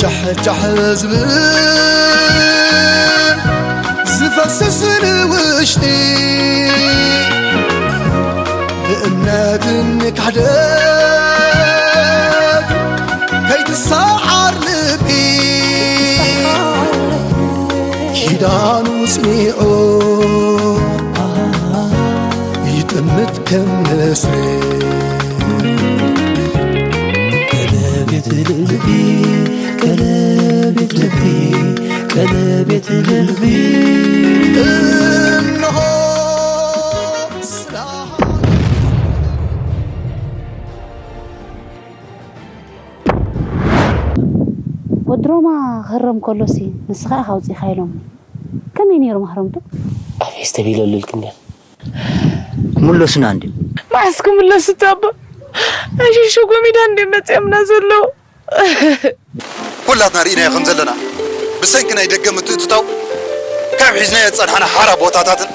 ቻሕ ቻሕ ዝብል ዝፈስስ ንውሽጢ ብእምነትን ክሕደት ከይትሰዓር ልቢ ኪዳኑ ጽኒዑ ይጥምት ከም ንስሪ ቀለቤት ልቢ ቀለቤት ልቢ ቀለቤት ልቢ እንሆ ስላ ወድሮማ ክህረም ከሎሲ ንስኻ ኢኻ ኣውፂእካ ኢሎም ከመይ ነይሩ ማህረምቱ? ኣበይ ስተቢለሉ ኢልክንያ ምለሱና እንዲ መዓስ ክምለስ እቲ ኣባ ኣሽሾ ጎሚዳ እንደ መፅኦምና ዘለዉ ኩላትና ርኢናዮ ከም ዘለና ብሰንኪ ናይ ደገ ምትእትታው ካብ ሒዝናዮ ዝፀንሓና ሓራ ቦታታትን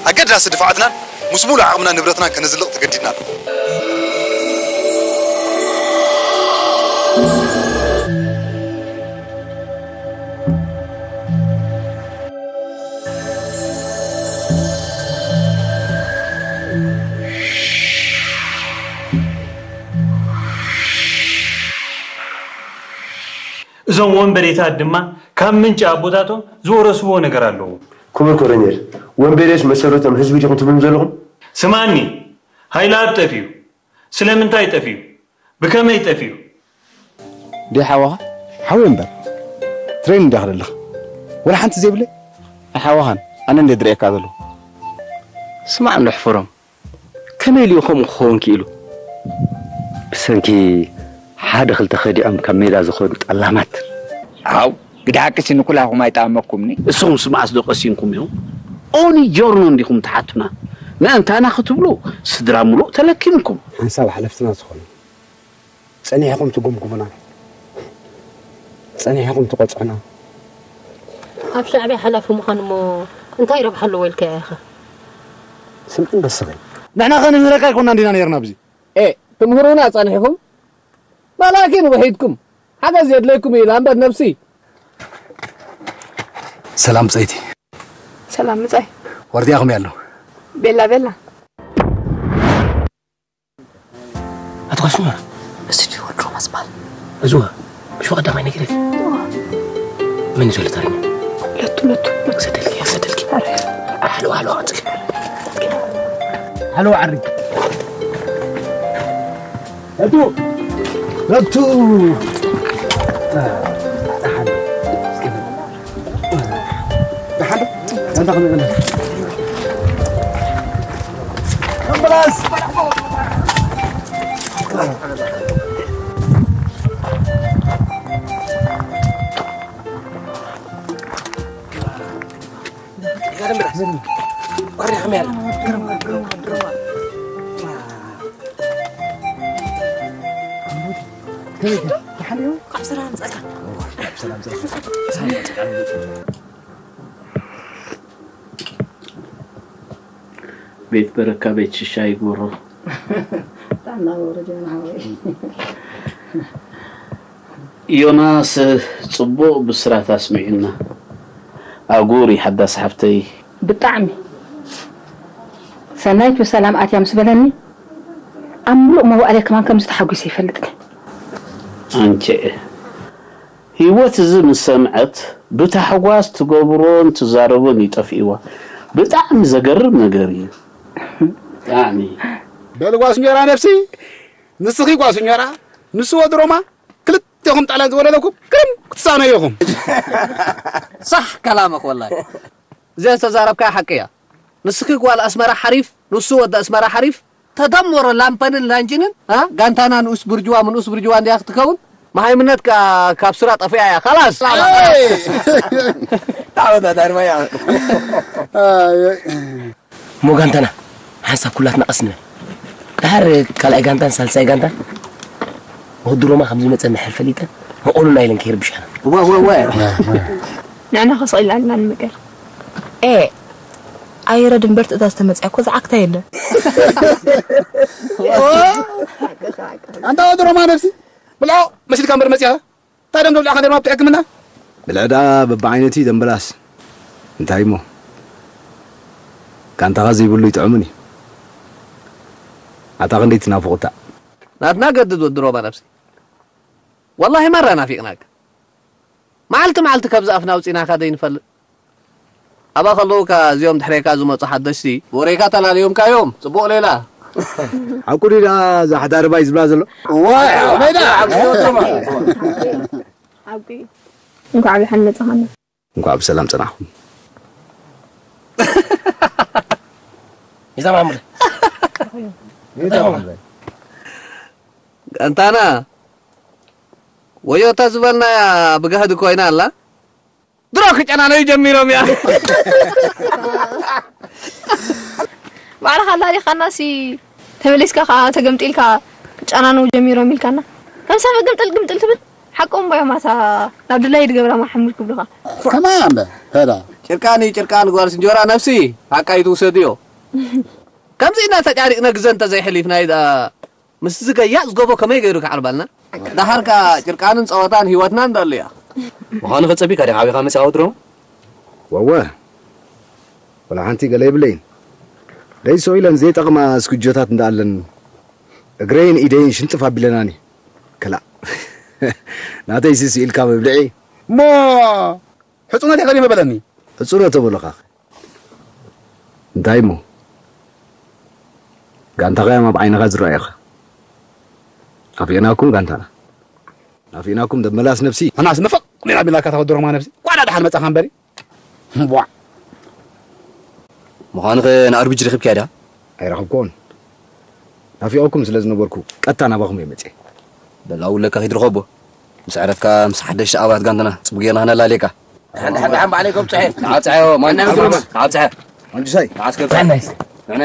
ኣገዳሲ ድፋዓትናን ምስ ሙሉእ ዓቕምናን ንብረትናን ከነዝልቕ ተገዲድና ኣለና። እዞም ወንበዴታት ድማ ካብ ምንጪ ኣቦታቶም ዝወረስዎ ነገር ኣለዎም። ክቡር ኮረኔል፣ ወንበዴስ መሰረቶም ህዝቢ ዲኹም ትብሉኒ ዘለኹም? ስማኒ፣ ሃይለኣብ ጠፊኡ። ስለምንታይ ጠፊኡ? ብከመይ ጠፊኡ? ድያ ሓወኻ? ሓወይ እምበር ትሬኒንግ ድያ ከደለኻ? ወላ ሓንቲ ዘይብለይ? ኣይሓወኻን ኣነ እንደ ድርእየካ ዘለኹ። ስማዕ እንዶ ሕፈሮም ከመይ ኢሉ እዩ ከምኡ ክኸውን ክኢሉ? ብሰንኪ ሓደ ክልተ ከዲዖም ካብ ሜዳ ዝኸዱ ጠላማት። ሓው ግዲ ሓቅሲ ንኩላኹም ኣይጠኣመኩምኒ። እስኹምስ መኣስ ዶ ቀሲንኩም ኢኹም? ኦኒ ጆርኖ እንዲኹም ትሓቱና ምእንታና ክትብሉ ስድራ ምሉእ ተለኪምኩም። ሓንሳብ ሓለፍትና ዝኾኑ ጸኒሕኹም ትጉምጉሙና፣ ጸኒሕኹም ትቆጽዑና። ኣብ ሻዕብያ ሓላፊ ምዃን እሞ እንታይ ረብሓ ኣለዎ ኢልካዮ ኢኻ? ስምዕን ደስ በል። ንሕና ከ ንምህረካ ኣይኮንና እንዲና ነይርና ኣብዚ። ኤ ትምህሩና ጸኒሕኹም ባላኪን ውሒድኩም ሓገዝ የድለይኩም እዩ ላምበር ነብሲ። ሰላም ብጸይቲ። ሰላም ምጻይ። ወርድያ ከመይ ኣሎ? ቤላ ቤላ። ኣቶ ካስኖር እዚ ድዩ ወድሮ መስባል? እዝዋ ምሽ ቀዳማይ ነጊረኪ። መን እዩ ዘሎ ተረኛ? ለቱ ለቱ። ክሰደልኪ ክሰደልኪ። ሓለዋ ሓለዋ ቀጽሊ። ሓለዋ ዓሪ። ለቱ ለቱ። ደሓን ደሓን ደሓን ቤት በረካ ቤት ሽሻ ይግበሮ። ዮናስ ጽቡቕ ብስራት ኣስሚዑና። ኣጉሪ ሓዳስ ሓፍተይ። ብጣዕሚ ሰናይት ብሰላም ኣትያ ምስ በለኒ ኣብ ምሉእ መዋእለይ ከማን ከምዚ ተሓጒሰ ይፈልጥን። ኣንቺ ህይወት እዚ ምስ ሰምዐት ብታሕጓስ ትገብሮን ትዛረቦን እዩ ጠፊእዋ። ብጣዕሚ ዘገርም ነገር እዩ። ብጣዕሚ በል ጓስኞራ ነብሲ ንስኺ ጓስኞራ ንሱ ወድሮማ ክልቴኹም ጣልያን ዝወለደኩም ግርም ክትሳነዩ ኢኹም። ሳሕ ከላመኽ ወላሂ እዚኣ ዝተዛረብካያ ሓቂ እያ። ንስኺ ጓል ኣስመራ ሓሪፍ ንሱ ወዲ ኣስመራ ሓሪፍ ተደመሮ ላምፐንን ላንጂንን ኣ ጋንታና ንኡስ ብርጅዋ ምንኡስ ብርጅዋ እንድያ ክትከውን መሃይምነት ከ- ካብ ስራ ጠፊኣ እያ ካላስ። እሞ ጋንታና ሓንሳብ ኩላትና ቀስ ንበል። ድሓር ካልኣይ ጋንታን ሳልሳይ ጋንታን ወዲ ሮማ ከም ዝመፀ እንድሕር ፈሊጠን መቐሉና ኢለን ከይርብሻና። እዋ እዋ እዋ። ንዕና ከስቕ ኢልና ንመገር። ኤ ኣይረድ እምበር ትእዛዝ ተመጽያ እኮ ዝዓግታ የለን። ኣንታ ወዲ ሮማ ነብሲ ብልዖ መሲልካ እምበር መጽያ። እንታይ ደም ተብልዕኻ ነርማ ኣብቲ ሕክምና? ብልዕ ደኣ በብዓይነቱ እዩ ደምበላስ። እንታይ እሞ፣ ጋንታኻ ዘይብሉ ይጥዕሙን እዩ። ኣታ ክንደይ ትናፍቑታ። ናትና ገድድ ወዲ ሮማ ነብሲ። ወላሂ ማራ ናፊቕናካ። መዓልቲ መዓልቲ ካብዚ ኣፍና ኣውጺእናካ ዘይንፈልጥ። ኣብኣ ከለውካ እዚኦም ድሕሬካ ዝመጹ ሓደሽቲ ወሬካ ተላልዮምካ እዮም። ጽቡቕ ሌላ። ሓቁ ድዩ ደኣ እዛ ሓዳርባይ ዝብላ ዘሎ? ዋይ፣ ኣበይ ደኣ? ሓቂ እንኳዕ ብደሓን መጻኻና። እንኳዕ ብሰላም ጸናሕኩም። ይዛም ሓሙድ። ኣንታና ወዮታ ዝበልናያ ብጋህዲ ኮይና ኣላ። ድሮ ክጨናነዩ ጀሚሮም እያ። ባዕልኻ ኣላሊኻና ሲ ተመሊስካ ከዓ ተገምጢልካ ክጨናነው ጀሚሮም ኢልካና። ከምሳ ግምጥል ግምጥል ትብል ሓቆም ቦዮም ኣታ ናብ ድላይ ድገብራ ማሓሙድ ክብሉኻ። ከማን ሄዳ ጭርቃን እዩ ጭርቃን ጓል ስንጆራ ነብሲ ሓቃይ ትውሰድዮ። ከምዚ ኢና ተጫሪቅና ግዘ እንተዘይሕሊፍና እዩ ደኣ ምስዚ ገያጽ ጎቦ ከመይ ገይሩ ክዓርባልና? ደሓር ከኣ ጭርቃንን ጸወታን ህይወትና እንዳሉ እያ። ምዃኑ ከ ጸቢካ ዲኻ ዓቢኻ መጺኻ ወትሩ? ወወ ወላ ሓንቲ ገለ የብለይን። ደይ ስቕ ኢለን ዘይጠቕማ ስክጆታት እንዳኣለን እግረይን ኢደይን ሽንጥፍ ኣቢለናኒ። ክላእ ናተይ ስስ ኢልካ ምብልዒ። እሞ ሕጹነት እየ ከዲመ በለኒ። ሕጹኖ ተበሉኻ እንታይ እሞ ጋንታኻ እዮም ኣብ ዓይንኻ ዝረኣዩኻ። ናፊቕናኩም ጋንታና ናፊቕናኩም ደመላስ ነብሲ። ሕናስ ንፍቕ ሌላ ቢላካ ተወድሮማ ነብሲ ቋዳ ደሓን መጻኻ እምበሪ። ቧዕ ምዃኑ ኸ ንኣርቢጂ ረኺብካያ ድያ? ኣይረኸብኩዎን። ናፊቐኩም ስለ ዝነበርኩ ቀጥታ ናባኹም እየ መጽየ። በል ኣብኡ ኣለካ ኺድ ርኸቦ። ምስ ዕረፍካ ምስ ሓደሽቲ ኣባላት ጋንታና ጽቡቕ ጌርና ኸነላልየካ። ደሓን ደሓን ደሓን ባዕለይ ከብጽሐ። ንዓብ ጸሓዮ ማን ንዓብ ጸሓዮ። ንዓብ ጸሓዮ። ማንጁሳይ። ንዓስ ከብጽሐ። ንሕና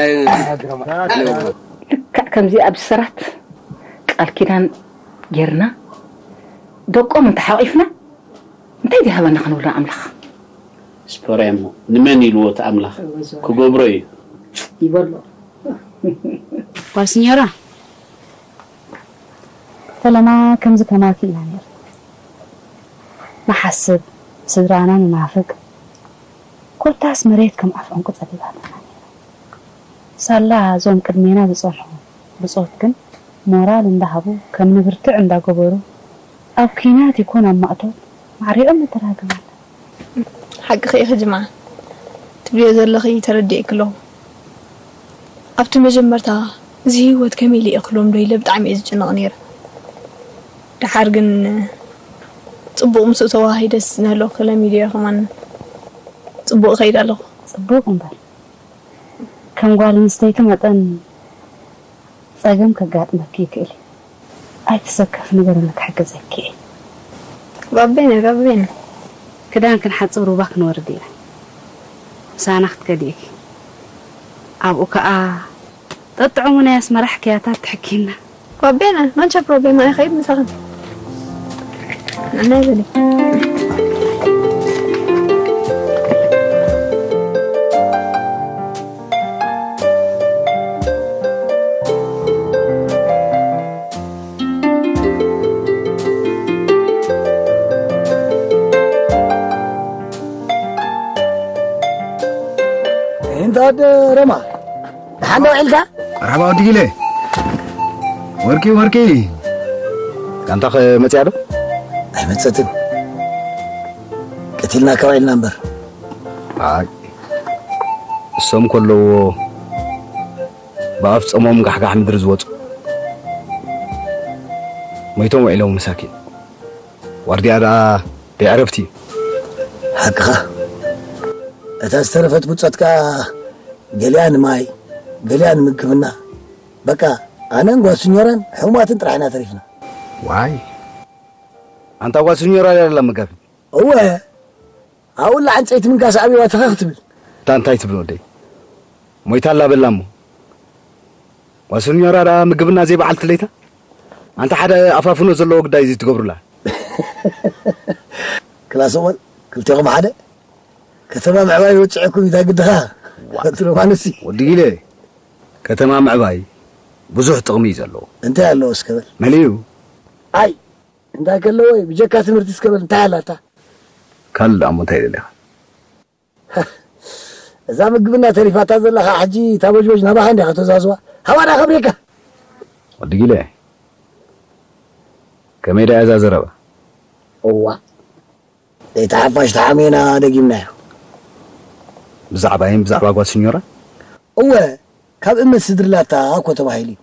ልክዕ ከምዚ ኣብ ሰራት ቃል ኪዳን ጌርና ደቆም እንተ ሓቒፍና እንታይ ድሃበና ክንብሎ ኣምላኽ። ስፖርያ እሞ ንመን ኢልዎ እቲ ኣምላኽ ክገብሮ እዩ። ይበሎ። ጓል ስኞራ ፈለማ ከምዚ ከማኪ ኢና ነር ንሓስብ ስድራና ንናፍቅ ኮታስ መሬት ከም ኣፍ ዕንቁ ጸቢባትና ነር ሳላ እዞም ቅድሜና ዝጸንሑ ብጾት ግን ሞራል እንዳሃቡ ከም ንብርትዕ እንዳገበሩ ኣብ ኲናት ይኩን ኣብ ማእቶት ማዕሪኦም ንተራግም ኣለ። ሓቅኺ ኢኺ ጅምዓ ትብልዮ ዘለኺ ተረዲኤኪ ኣለኹ። ኣብቲ መጀመርታ እዚ ህይወት ከመይ ኢለ እየ ክለምዶ ኢለ ብጣዕሚ እየ ዝጭነቕ ነይረ። ደሓር ግን ጽቡቕ ምስኡ ተወሃሂደስ ንህለኹ ለሚደዮ ከማን ጽቡቕ እኸይድ ኣለኹ። ጽቡቕ እምበር ከም ጓል ኣንስተይቲ መጠን ጸገም ከጋጥመኪ ይክእል እዩ። ኣይትሰከፍ ንገረኒ ክሕግዘኪ እየ። ባቤነ ባቤነ ክዳን ክንሓጽብ ሩባ ክንወርድ ኢና። ምሳና ክትከዲ ኢኪ። ኣብኡ ከኣ ጠጥዑሙ ናይ ኣስመራ ሕክያታት ትሕኪና። ባቤነ ማንቻ ፕሮብሌም ኣይኸይድ ምሳኽን። ንዓና ይበሊ። እንታ ኣደ ረማ ደሓን ዶ ውዒልካ? መርሓባ ወዲ ጊለ። ወርቂ ወርቂ። ጋንታኸ መጽያ ዶ? ኣይመጸትን። ቀቲልና ካብ ኢልና እምበር። ኣይ እሶም ከለዎ ብኣፍ ጸሞም ጋሕጋሕ ምድሪ ዝወጹ ሞይቶም ውዒሎም መሳኪን። ዋርድያ ደኣ ደይዕረፍቲ እዩ። ሓቅኻ። እታ ዝተረፈት ብጾት ከኣ ገሊኣ ንማይ ገሊኣ ንምግብና። በቃ ኣነን ጓል ስኞራን ሕሙማትን ጥራሕ ኢና ተሪፍና። ዋይ ኣንታ ጓል ስኞራ ደላ መጋቢ። እወ ኣብኡ ኣላ ዕንጸይቲ ምንካስ ኣቢባ ተኸኽ ትብል። እታ እንታይ ትብል ወደይ? ሞይታ ኣላ በላ እሞ። ጓል ስኞራ ደኣ ምግብና ዘይበዓልቲ ለይታ? ኣንታ ሓደ ኣፋፍኖ ዘለዎ ጉዳይ እዚ ትገብሩላ። ክላስ እወል ክልቴኹም ሓደ ከተማ ምዕባይ ይወጽዐኩም እዩ ዳግድኻ። ወዲ ሮማንሲ። ወዲ ጊለ፣ ከተማ ምዕባይ ብዙሕ ጥቕሚ እዩ ዘለዎ። እንታይ ኣለዎ እስከ በል? መሊኡ። ኣይ፣ እንታይ ከለዎ እዩ? ብጀካ ትምህርቲ እስከ በል፣ እንታይ ኣላታ? ካልእ ደኣ እሞ እንታይ ደሊኻ? እዛ ምግብና ተሪፋታ ዘለኻ ሕጂ እታ ቦጅቦጅ ናባኻ እንዲኻ ተዛዝዋ። ሃባና ከብሬካ። ወዲ ጊለ፣ ከመይ ደኣ እዛ ዘረባ? እዋ፣ እቲ ሓፋሽ ተሓሚና ደጊምናዮ። ብዛዕባይን ብዛዕባ ጓል ስኞራ? እወ፣ ካብ እመት ስድርላታ እኮ ተባሂሉ እዩ።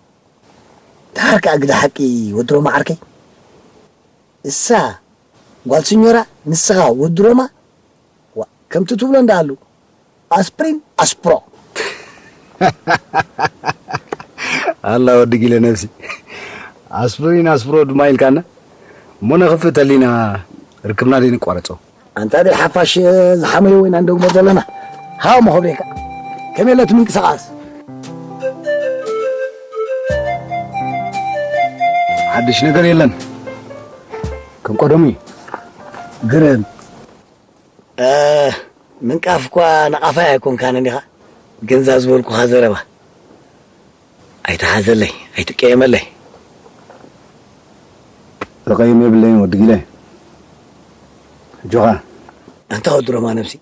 ደሓር ከኣ ግደ ሓቂ ወዲ ሮማ ዓርከይ። እሳ ጓል ስኞራ፣ ንስኻ ወዲ ሮማ። ዋ፣ ከምቲ ትብሎ እንዳኣሉ፣ ኣስፕሪን ኣስፕሮ። ኣላ ወዲ ጊለ ነብሲ። ኣስፕሪን ኣስፕሮ ድማ ኢልካና። እሞ ነኽፍእ ተሊና ርክብና ደይ ንቋረጾ። ኣንታ ደይ ሓፋሽ ዝሓመዮ ወይና እንደግሞ ዘለና። ሃው መኸብሬካ። ከመይ ኣለት ምንቅስቓስ? ሓድሽ ነገር የለን። ከም ቀደሙ እዩ። ግርም። እ፣ ምንቃፍ እኳ ነቓፋይ ኣይኮንካን እንዲኻ። ግን እዛ ዝበልኩኻ ዘረባ ኣይትሓዘለይ፣ ኣይትቀየመለይ። ዝቐይም የብለይን ወዲ ጊለ። ኣጆኻ። ኣንታ ወዲ ሮማ ነብሲ።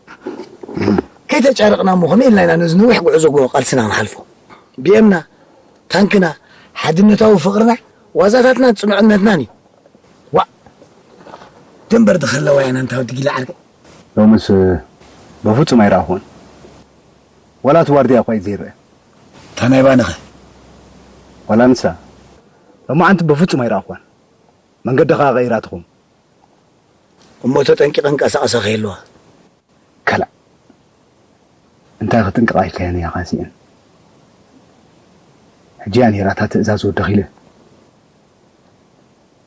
ከይተጫረቕና እሞ ከመይ ኢልና ኢና ነዚ ነዊሕ ጉዕዞ ጎ ቃልስና ንሓልፎ? ቢኤምና፣ ታንክና፣ ሓድነታዊ ፍቕርና፣ ዋዛታትናን ጽኑዕነትናን እዩ። ዋእ! ደንበር ድኸለዋ ኢና እንታ ወዲ ጊለ ዓርከይ። ሎምስ በፍጹም ኣይረኣኹን። ዋላ እቲ ዋርድያ እኳ እዩ ዘይረአ። እታ ናይ ባንኸ? ዋላ ንሳ። ሎማዓንቲ በፍጹም ኣይረኣኹዋን። መንገዲ ኸኣ ቀይራ ትኸውን። እሞ ተጠንቂቐ እንቀሳቐሳ ከይህልዋ። ከላእ። እንታይ ክጥንቀቓ ኢልካየን እያ ኻሲኤን? ሕጂ እያ ነይራ እታ ትእዛዝ ወዲ ኺለ።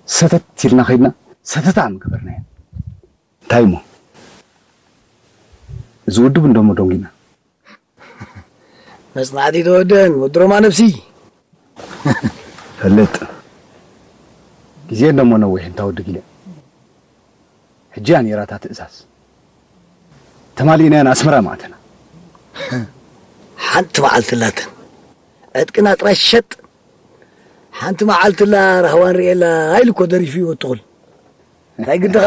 ሰተት ኢልና ኸይድና፣ ሰተታ ምገበርናየን። እንታይ እሞ? እዚ ውድብ እንዶ እሞ ደንጒና። መጽናዕቲ ተወደን ወዲ ሮማ ነብሲ። ፈልጥ። ግዜ እንዶ እሞ ነዊሕ እንታ ወዲ ጊለ። ሕጂ እያ ነይራ እታ ትእዛዝ። ተማሊእናያ ንኣስመራ ማእተና። ሓንቲ መዓልቲ ኣላተን። ዕጥቅና ጥራይ ሸጥ። ሓንቲ መዓልቲ ኣላ ራህዋ ንርእየላ ኢሉ እኮ ደሪፉ እዩ ወትኹል። እንታይ ግድኻ?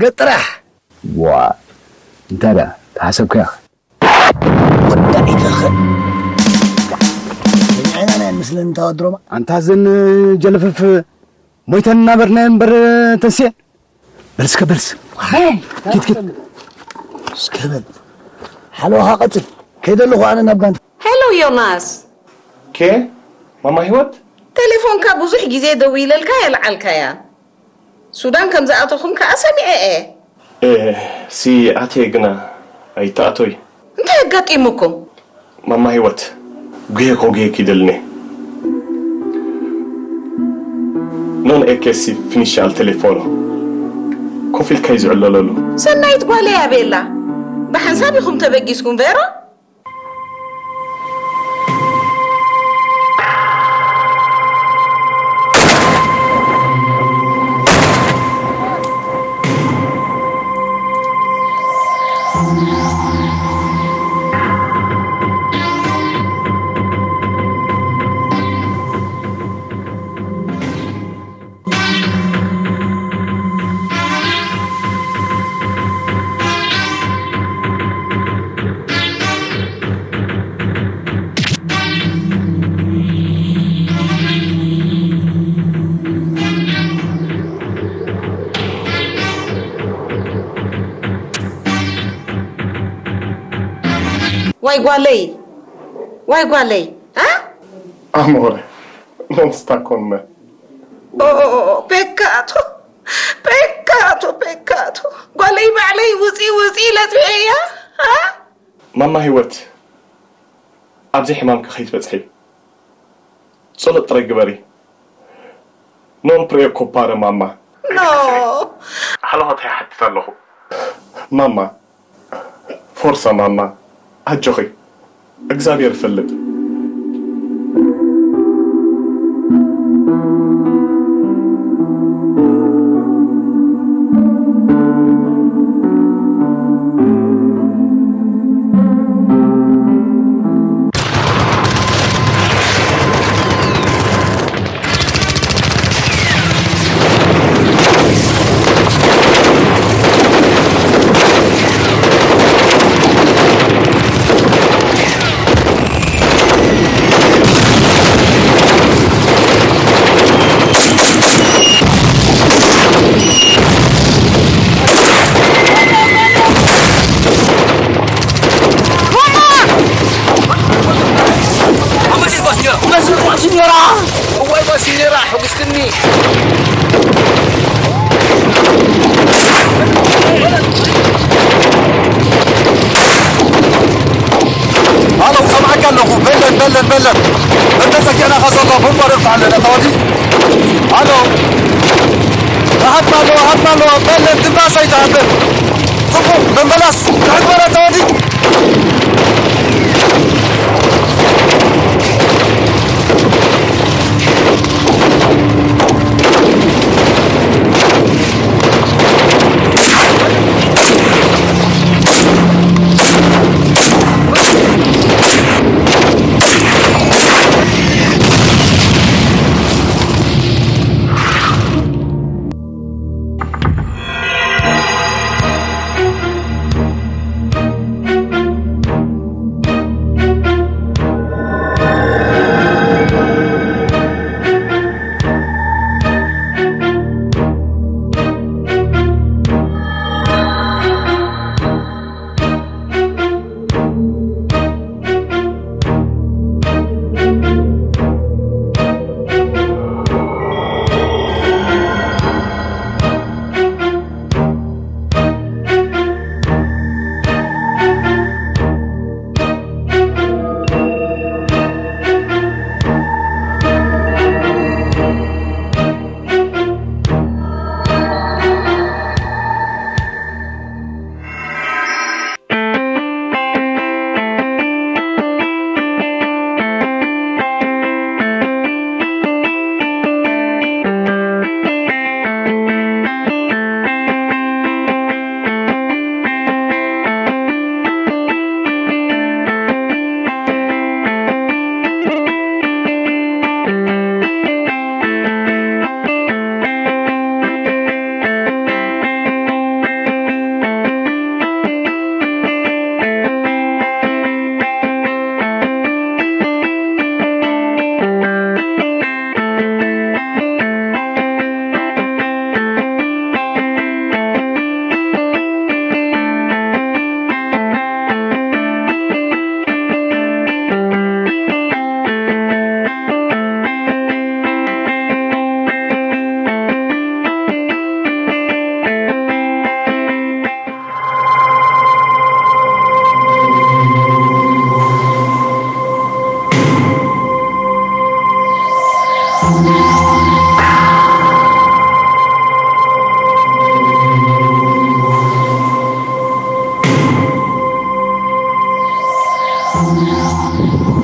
ገጥ ጥራሕ። ዋ፣ እንታይ ደኣ ተሓሰብካያ? ወዳኢትኸ። ሰሚዐና ናይ ምስልን እንታ ወዲ ሮማ። ኣንታ እዘን ጀለፍፍ ሞይተን እናበርናየን እምበር ተንስየን። በል እስከ በልስ። ኪድ ኪድ። እስከ በል። ሓለዋኻ ቀጽል። ከይደ ኣለኹ ኣነ ናብ ጋንታ። ሄሎ ዮናስ። ኬ? ማማ ህይወት? ቴሌፎንካ ብዙሕ ግዜ ደዊለልካ የልዓልካያ። ሱዳን ከም ዝኣተኹም ከኣ ሰሚዐ እየ። እ፣ ሲ ኣትየ ግና ኣይተኣቶይ። እንታይ ኣጋጢሙኩም? ማማ ህይወት፣ ጉሄ ኮጉሄ ኪደልኔ። ኖን ኤኬሲ ፊኒሻል ቴሌፎኖ። ኮፍ ኢልካይ ዝዕለለሉ። ሰናይት ጓለይ ኣበይ ኣላ? ብሓንሳብ ኢኹም ተበጊስኩም ቬሮ? ዋይ ጓለይ፣ ዋይ ጓለይ፣ እ? ኣሞረ፣ ኖን ስታኮንመ። ኦ፣ ኦ፣ ኦ፣ ኦ፣ ፔካቶ፣ ፔካቶ፣ ፔካቶ። ጓለይ ባዕለይ ውፂ፣ ውፂ ኢለ ጥፊኤያ፣ እ? ማማ ህይወት፣ ኣብዚ ሕማምኪ ከይትበጽሒ ጸሎት ጥራይ ግበሪ። ኖን ፕሬኦኮፓረ ማማ። ኖ። ሓለዋት ይሓትት ኣለኹ። ማማ፣ ፎርሳ ማማ፣ ኣጆኺ። እግዚኣብሔር ይፈልጥ። የለን። እንተጸጊዕናኻ ዘሎ ብንበረልካ ኣለና ተወዲ። ኣሎ። ረሃብና ኣለዎ፣ ረሃብና ኣለዎ። በለን ድምባስ ኣይትሃብን። ጽቡቕ፣ ምምላስ። ትሕት በለ ተወዲ።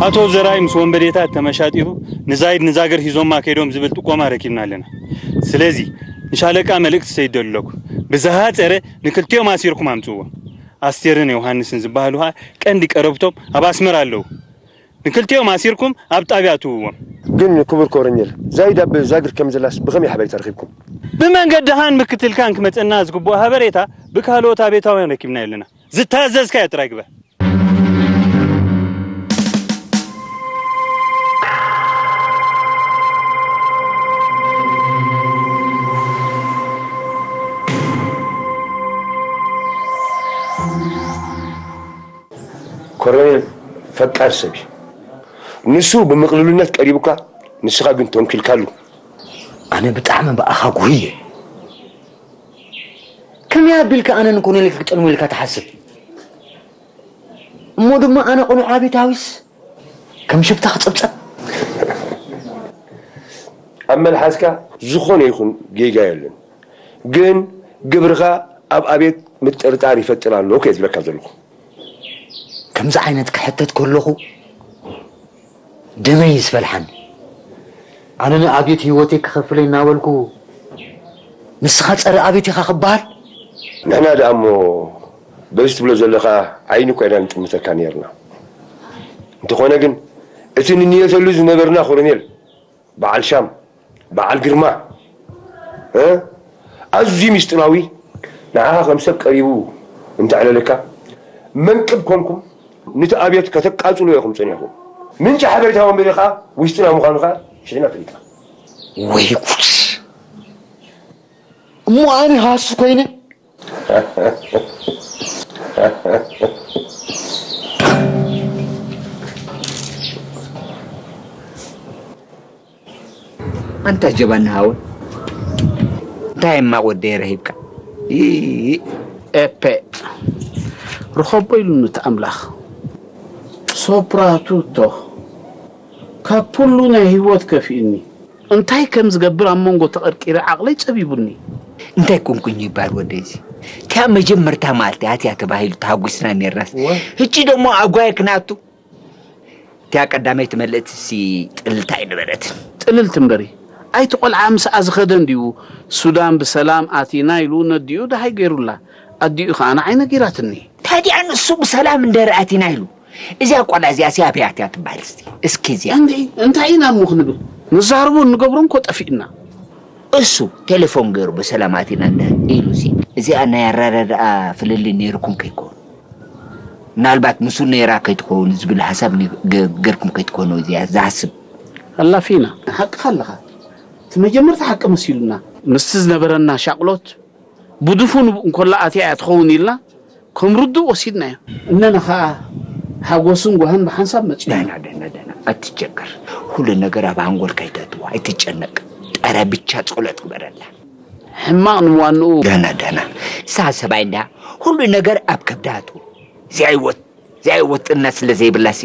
ኣቶ ዘርኣይ ምስ ወንበዴታት ተመሻጢሩ ንዛይድ ንዛገር ሂዞማ ከይዶም ዝብል ጥቆማ ረኪብና ኣለና። ስለዚ ንሻለቃ መልእክቲ ሰይደሉ ኣለኩ። ብዝሃፀረ ንክልቲኦም ኣሲርኩም ኣምፅእዎም። ኣስቴርን ዮሃንስን ዝበሃሉ ኸዓ ቀንዲ ቀረብቶም ኣብ ኣስመራ ኣለዉ። ንክልቲኦም ኣሲርኩም ኣብ ጣብያ እትውዎም። ግን ክቡር ኮረኔል፣ ዛይድ ኣብ ዛግር ከም ዘላስ ብኸመይ ሓበሬታ ረኺብኩም? ብመንገዲ ሃን ምክትልካን ክመፀና ዝግብኦ ሃበሬታ ብካልኦት ኣቤታውያን ረኪብና የለና። ዝታዘዝካዮ ጥራይ ግበር። ኮሎኔል ፈቃር ሰብ እዩ። ንሱ ብምቕልልነት ቀሪቡካ፣ ንስኻ ግን ተንኪልካሉ። ኣነ ብጣዕሚ ብኣኻ ጉህየ። ከመይ ኣቢልካ ኣነ ንኮሎኔል ክግጠልሞ ኢልካ ትሓስብ? እሞ ድማ ኣነ ቅኑዕ ኣቤታዊስ ከም ሽፍታ ክጸብጸብ? ኣብ መልሓስካ ዝኾነ ይኹን ጌጋ የለን። ግን ግብርኻ ኣብ ኣቤት ምጥርጣር ይፈጥር ኣሎ እኮ እየ ዝብለካ ዘለኹ። ከምዚ ዓይነት ክሕተት ከለኹ ደመይ ይስፈልሓኒ። ኣነ ንኣብየት ህይወተይ ክኸፍለይ እናበልኩ ንስኻ ጸረ ኣብየት ኢኻ ክበሃል? ንሕና ደኣ እሞ በዚ ትብሎ ዘለኻ ዓይኒ እኮ ኢና ንጥምተካ ነይርና። እንተኾነ ግን እቲ ንንየተሉ ዝነበርና ኮሎኔል በዓል ሻም፣ በዓል ግርማ፣ እ? ኣዝዩ ሚስጥራዊ፣ ንዓኻ ከም ሰብ ቀሪቡ እንተዕለለካ፣ መንቅብ ኮንኩም፣ ነቲ ኣብዮት ከተቃጽሉ ኢኹም ጸኒሕኩም። ምንጪ ሓበሬታ ወንበዴ ኸኣ ውሽጥና ምዃኑ ኸኣ ሽዕና ፈሊጥና። ወይ ጉድ! እሞ ኣነ ሃሱ ኮይነ? ኣንታ ጀባና ሃወ፣ እንታይ እማ ወደየ ረሂብካ? ኢ-፣ ኤፐ፣ ርኸቦ ኢሉኒ እቲ ኣምላኽ። ሶፕራቱቶ፣ ካብ ኩሉ ናይ ህይወት ከፊእኒ። እንታይ ከም ዝገብር ኣብ መንጎ ተቐርቂረ ዓቕለይ ጸቢቡኒ። እንታይ ኮንኩኝ ይባል ወደዚ? እቲያ መጀመርታ መዓልቲ ኣትያ ተባሂሉ ተሃጉስና ነርናስ። ሕጂ ደሞ ኣጓየ ክናቱ። እቲያ ቀዳመይቲ መልእቲ ሲ ጥልልታ ኣይነበረትን። ጥልልቲ እምበሪ። ኣይቲ ቆልዓ ምስኣ ዝኸደ እንድዩ ሱዳን ብሰላም ኣቲና ኢሉ ነዲኡ ደሃይ ገይሩላ። ኣዲኡ ኸኣ ንዓይ ነጊራትኒ። ታዲያ ንሱ ብሰላም እንደርኣቲና ኢሉ እዚኣ ቆልዓ እዚኣ ሲ ኣብያትያ ትበሃል እስቲ እስኪ እዚኣ እንዲ እንታይ ኢና እሞ ክንብል ንዛርቦ እንገብሮ እንኮ ጠፊእና። እሱ ቴሌፎን ገይሩ ብሰላም ኣቲና እንደ ኢሉ ሲ እዚኣ ናይ ኣረዳድኣ ፍልልይ ነይርኩም ከይኮኑ ምናልባት ምስኡ ነይራ ከይትኸውን ዝብል ሓሳብ ገርኩም ከይትኮኑ እዚኣ ዝሓስብ ኣላፊና ሓቅኻ ኣለኻ እቲ መጀመርታ ሓቂ መሲሉና ምስቲ ዝነበረና ሻቕሎት ብድፉኑ እንኮላ ኣትያ እያ ትኸውን ኢልና ከም ርዱእ ወሲድናዮ። እነና ኸኣ ሓጎስን ጓህን ብሓንሳብ መጺኡ። ደህና ደህና ደህና ኣይትቸገር። ሁሉ ነገር ኣብ ሃንጎልካ ይተትዋ ኣይትጨነቅ። ጠረ ብቻ ጸሎት ግበረላ። ሕማቕ ንምዋንኡ። ደህና ደህና። እሳ ሰብኣይ እንዳ ሁሉ ነገር ኣብ ከብዳ ኣትዎ። እዚኣ ህይወት እዚኣ ህይወት ጥልነት ስለ ዘይብላሲ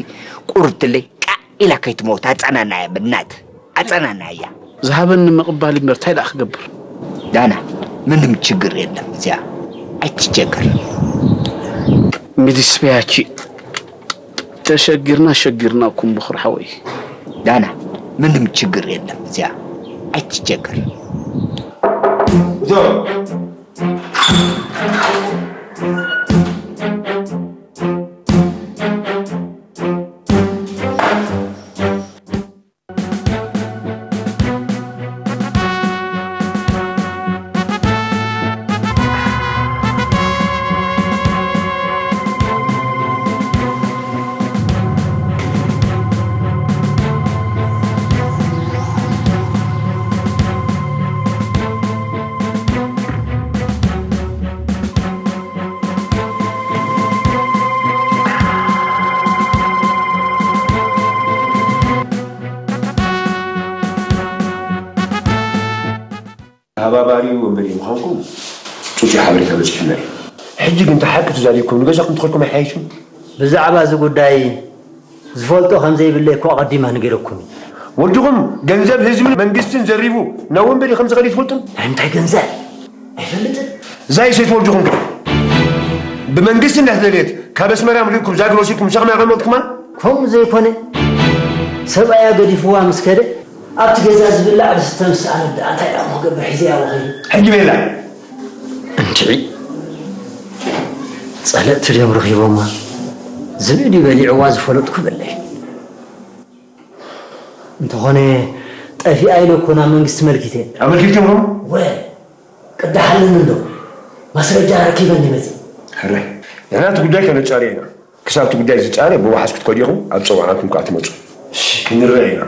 ቁርትለይ ቃዕ ኢላ ከይትመውት ኣጸናናያ ብናት ኣጸናናያ። ዝሃበኒ ምቕባል እምበር እንታይ ደኣ ክገብር። ዳና ምንም ችግር የለም እዚኣ ኣይትቸገር። ሚዲስፒያቺ ተሸጊርና ሸጊርናኩም ብኹር ሓወይ። ዳና ምንም ችግር የለም እዚኣ ኣይትቸገር። ተሃባባሪ ወንበዴ ምዃንኩም ጽጹይ ሓበሬታ በጺሑና እዩ። ሕጂ ግን እቲ ሓቂ ተዛሪብኩም ንገዛኹም ትኸድኩም ኣይሓይሽን? ብዛዕባ እዚ ጉዳይ ዝፈልጦ ከም ዘይብለይ እኮ ኣቐዲመ ነጊረኩም እየ። ወድኹም ገንዘብ ህዝብን መንግስትን ዘሪፉ ናብ ወንበዴ ከም ዝኸደ ኣይትፈልጡን? ናይ ምንታይ ገንዘብ? ኣይፈልጥን። እዛ ሰይቲ ወድኹም ከ ብመንግስቲ እንዳተደልየት ካብ ኣስመራ ኣምሪቕኩም ዛግር ወሲድኩም ምሳኹም ኣቐመጥኩማ? ከምኡ ዘይኮነ ሰብኣያ ገዲፍዋ ምስ ከደ ኣብቲ ገዛ ዝብላዕ ዝስተ ምስ ኣነዳ እንታይ ደኣ ክገብር ሒዘያ ወኺሉ። ሕጂ ቤላ እንድዒ ጸለእቲ ድዮም ረኺቦማ ዝብኢ ድዩ በሊዕዋ ዝፈለጥኩ በለይ። እንተኾነ ጠፊኣ ኢለ እኮ ናብ መንግስቲ መልኪተ። ኣመልኪትኩም ዶ? ወ ቅዳሕ ኣለኒ እንዶ ማስረጃ ረኪበ እንዲ መፂ። ሕራይ ንሕና እቲ ጉዳይ ከነጫርዮ ኢና። ክሳብ እቲ ጉዳይ ዝጫረ ብዋሓስ ክትከዱ ኢኹም፣ ኣብ ጸዋዕናኩም ከኣ ትመጹ። ክንረኣ ኢና።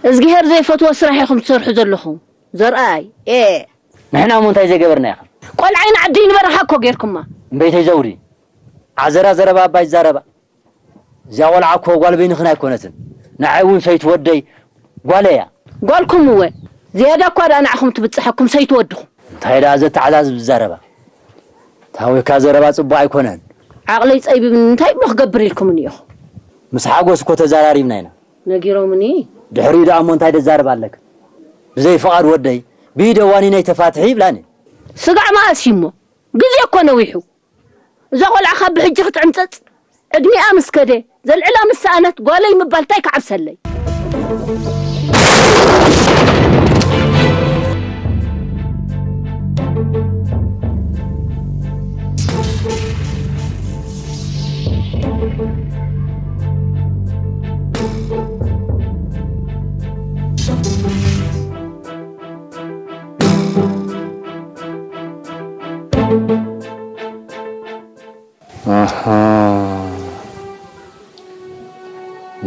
እዝግሄር ዘይፈትዎ ስራሕ ኢኹም ትሰርሑ ዘለኹም። ዘርኣይ ኤ። ንሕና እሞ እንታይ ዘይገበርና ኢኻ? ቆልዓይ ንዓዲ ንበረኻ እኮ ጌርኩማ። እምበይተይ ዘውዲ ዓዘራ ዘረባ ኣባ ይዛረባ። እዚኣ ቆልዓ እኮ ጓል በይንኽን ኣይኮነትን። ንዓይ እውን ሰይቲ ወደይ ጓለይ እያ። ጓልኩም እወ ዝያዳ እኳ ደኣ ንዓኹም ትብጽሐኩም ሰይቲ ወድኹም። እንታይ ደኣ ዘተዓዛዝብ ዝዛረባ? ታዊካ ዘረባ ጽቡቕ ኣይኮነን። ዓቕለይ ጸቢብኒ እንታይ እሞ ክገብር ኢልኩምኒ ኢኹም? ምስ ሓጎስ እኮ ተዛራሪብና ኢና። ነጊሮምኒ። ድሕሪኡ ደኣ እሞ እንታይ ደዛርብ ኣለክ? ብዘይ ፍቓድ ወደይ ብኢደ ዋኒነይ ተፋትሒ ይብላኒ። ስጋዕ መኣስ እሞ ግዜ እኮ ነዊሑ። እዛ ቆልዓ ካብ ብሕጂ ክትዕምፀፅ ዕድሚኣ ምስ ከደ ዘልዕላ ምስ ሰኣነት ጓለይ ምባል እንታይ ክዓብሰለይ? ኣሃ፣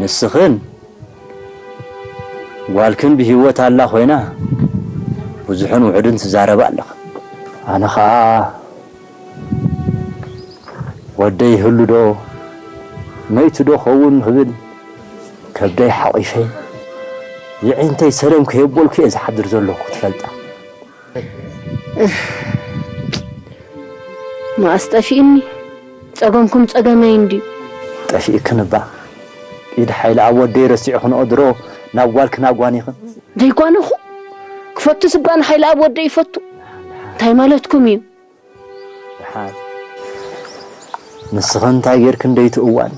ንስኽን ጓልክን ብህይወት ኣላ ኮይና ብዙሕን ውሑድን ትዛረባ ኣለኻ። ኣነ ኸኣ ወደይ ይህሉ ዶ መይቱ ዶ ኸውን ክብል ከብደይ ሓቒፈ የዒንተይ ሰለም ከየበልኩ እየ ዝሓድር ዘለኹ ክትፈልጣ። መኣስ ጠፊእኒ? ጸገምኩም ጸገመይ እንድዩ። ጠፊእክን እባ። ኢድ ሓይለ ኣብ ወደይ ረሲዕኽንኦ ድሮ ናብ ጓልክን ኣጓኒኽን። ዘይጓነኹ? ክፈቱ ስባ ንሓይለ ኣብ ወደይ ይፈቱ። እንታይ ማለትኩም እዩ? ደሓን። ንስኽን እንታይ ጌርክን ደይትእዋን?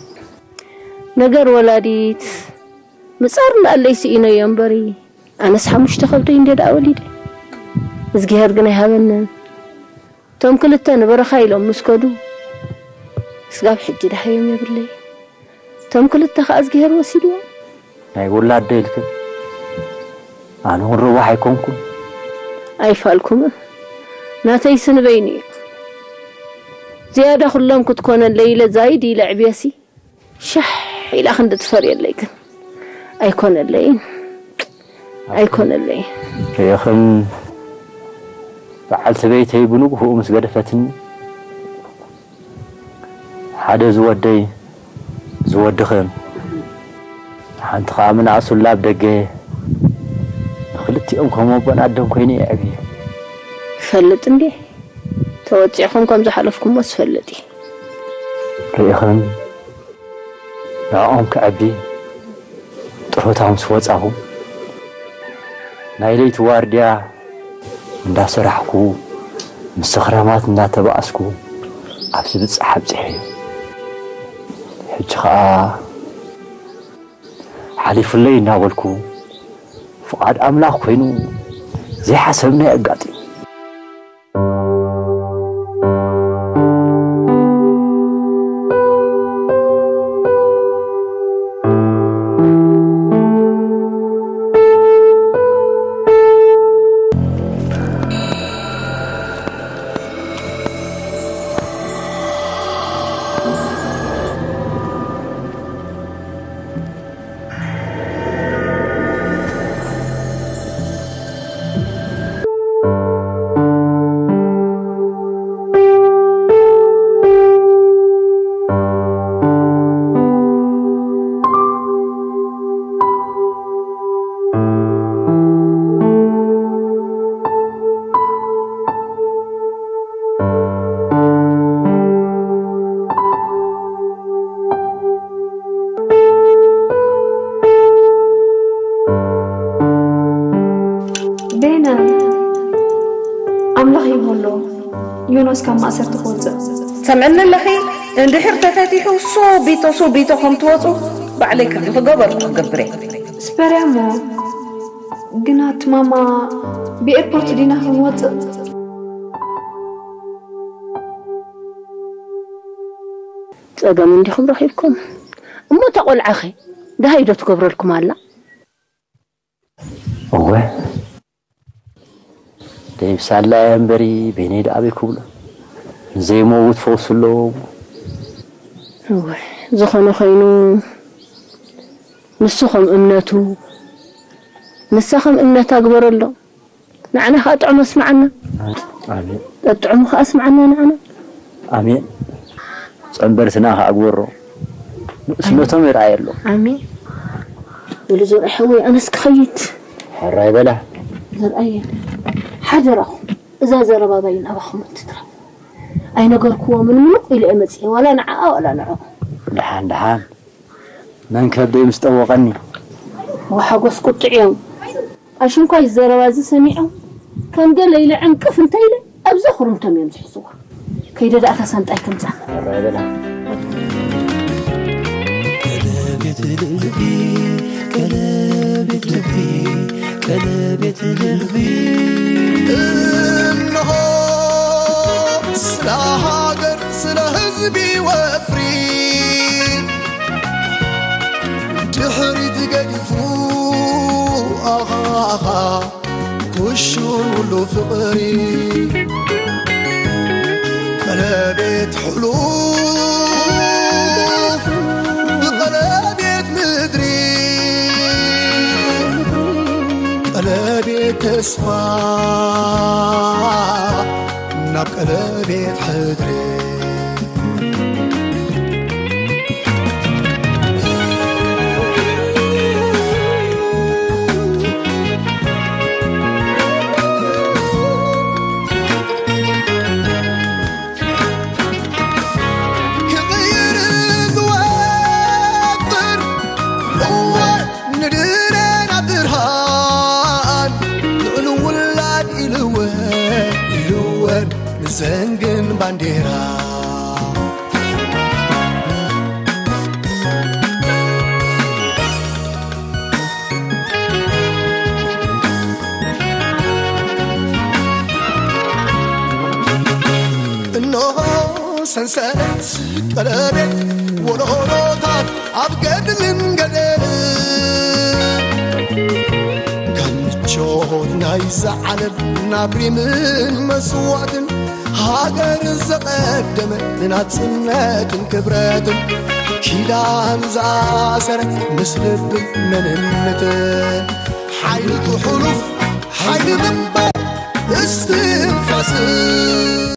ነገር ወላዲት ምጻር እንዳኣለይ ስኢነዮ እምበሪ ኣነስ ሓሙሽተ ከብደይ እንደ ደኣ ወሊደ። እዝግሄር ግን ኣይሃበንን። እቶም ክልተ ንበረኻ ኢሎም ምስ ከዱ ስጋብ ሕጂ ደሃዮም የብለይ። እቶም ክልተ ከኣ እዝግሄር ወሲድዎም። ናይ ውላድ ዶ ኢልክን? ኣነ እውን ረዋሕ ኣይኮንኩን። ኣይፋልኩምን። ናተይ ስንበይኒ እዩ። ዝያዳ ኩሎም ክትኮነለይ ኢለ ዛይድ ኢለ ዕብየሲ ሻሕ ኢላ ክንዲ ትፈርየለይ ግን ኣይኮነለይን። ኣይኮነለይን። ርኢኽን በዓል ሰበይተይ ብንግህኡ ምስ ገደፈትኒ ሓደ ዝወደይ ዝወድኽን ሓንቲ ኸዓ ምንኣሱላ ኣብ ደገ ንኽልቲኦም ከም ኣቦን ኣደን ኮይነ እየ ዕብየ። ይፈልጥ እንዴ ተወፂዕኹም ከም ዝሓለፍኩሞስ ይፈልጥ እየ። ርኢኽን ንዕኦም ከዐቢ ጥሮታ ምስ ወፃኹ ናይ ለይቲ ዋርድያ እንዳሰራሕኩ ምስ ሰኽራማት እንዳተባኣስኩ ኣብዚ ብፃሕ ኣብፂሐ እዩ። ሕጂ ኸዓ ሓሊፉለይ እናበልኩ ፍቓድ ኣምላኽ ኮይኑ ዘይሓሰብናይ ኣጋጢሙ። ቤነ ኣምላኽ ይብሎ ዮናስ ካብ ማእሰርቲ ክወፅእ። ትሰምዕኒ ኣለኺ? እንድሕር ተፈቲሑ ሶቢቶ ሶቢቶ ከም ትወፁ ባዕለይ ክዲ ክገበርኩ ክገብር እየ። ስፐርያ እሞ ግና እቲ ማማ ብኤርፖርት ዲና ክንወፅእ? ጸገም እንዲኹም ረኺብኩም። እሞ እታ ቆልዓኸ ደሃይ ዶ ትገብረልኩም ኣላ? እወ ደይብ ሳላ እያ እምበሪ በይነይ ደኣ ኣበይ ክብሎ ንዘይመውት ፈውሱ ኣለዎ። እወ ዝኾነ ኮይኑ ንሱ ከም እምነቱ ንሳ ከም እምነታ ግበረሎ። ንዓና ከኣ ጥዑም ኣስምዓና። ኣሜን። ጠጥዑሙ ከኣ ኣስምዓና ንዓና። ኣሜን። ጸንበርትና ከኣ ግበሮ። ንእስነቶም ይርኣየሎም። ኣሜን። በሉ ዘርኣይ ሓወይ ኣነስ ክኸይድ። ሕራይ በላ። ዘርኣየ ሓደራኹም እዛ ዘረባ ባይ ናባኹም እንትትረፍ ኣይነገርክዎምን ምኑቕ ኢለ እየ መጽየ ዋላ ንዓኣ ዋላ ንዕኡ። ደሓን ደሓን። መን ከብደይ ምስ ጠወቐኒ። ወሓጎስ ቁጥዕ እዮም። ኣሽንኳይ ዘረባ እዚ ሰሚዖም ከም ገለ ኢለ ዕንቅፍ እንተ ኢለ ኣብዛ ክርምቶም እዮም ዝሕዝዋ። ከይደ ደኣ እታ ሳንጣይ ከምጻ። ይረአ በላ። ቀለቤት ልቢ ቀለቤት ልቢ ቀለቤት ልቢ እንሆ ስለ ሃገር ስለ ህዝቢ ወፍሪ ድሕሪት ገዲፉ ኣኻኻ ኩሹን ውሉ ፍቕሪ ቀለቤት ሕሉፍ ብቐለቤት ምድሪ ቀለቤት ተስፋ ናብ ቀለቤት ሕድሪ ክቕይር ዝወጥር እወ ንድረና ብርሃን ልዕሊ ውላድ ኢልወን ኢልወን ንዘንግን ባንዴራ እንሆ ሰንሰለት ቀለቤት ወለሎታት ኣብ ገድልን ገደልን ካብ ምቾት ናይዛ ዓለም ናብ ሪምን መስዋእትን ሃገር ዘቐደመ ንናጽነትን ክብረትን ኪዳን ዝኣሰረ ምስ ልብን መንነትን ሓይሊ ሕሉፍ ሓይሊ ምንባር እስትንፋስን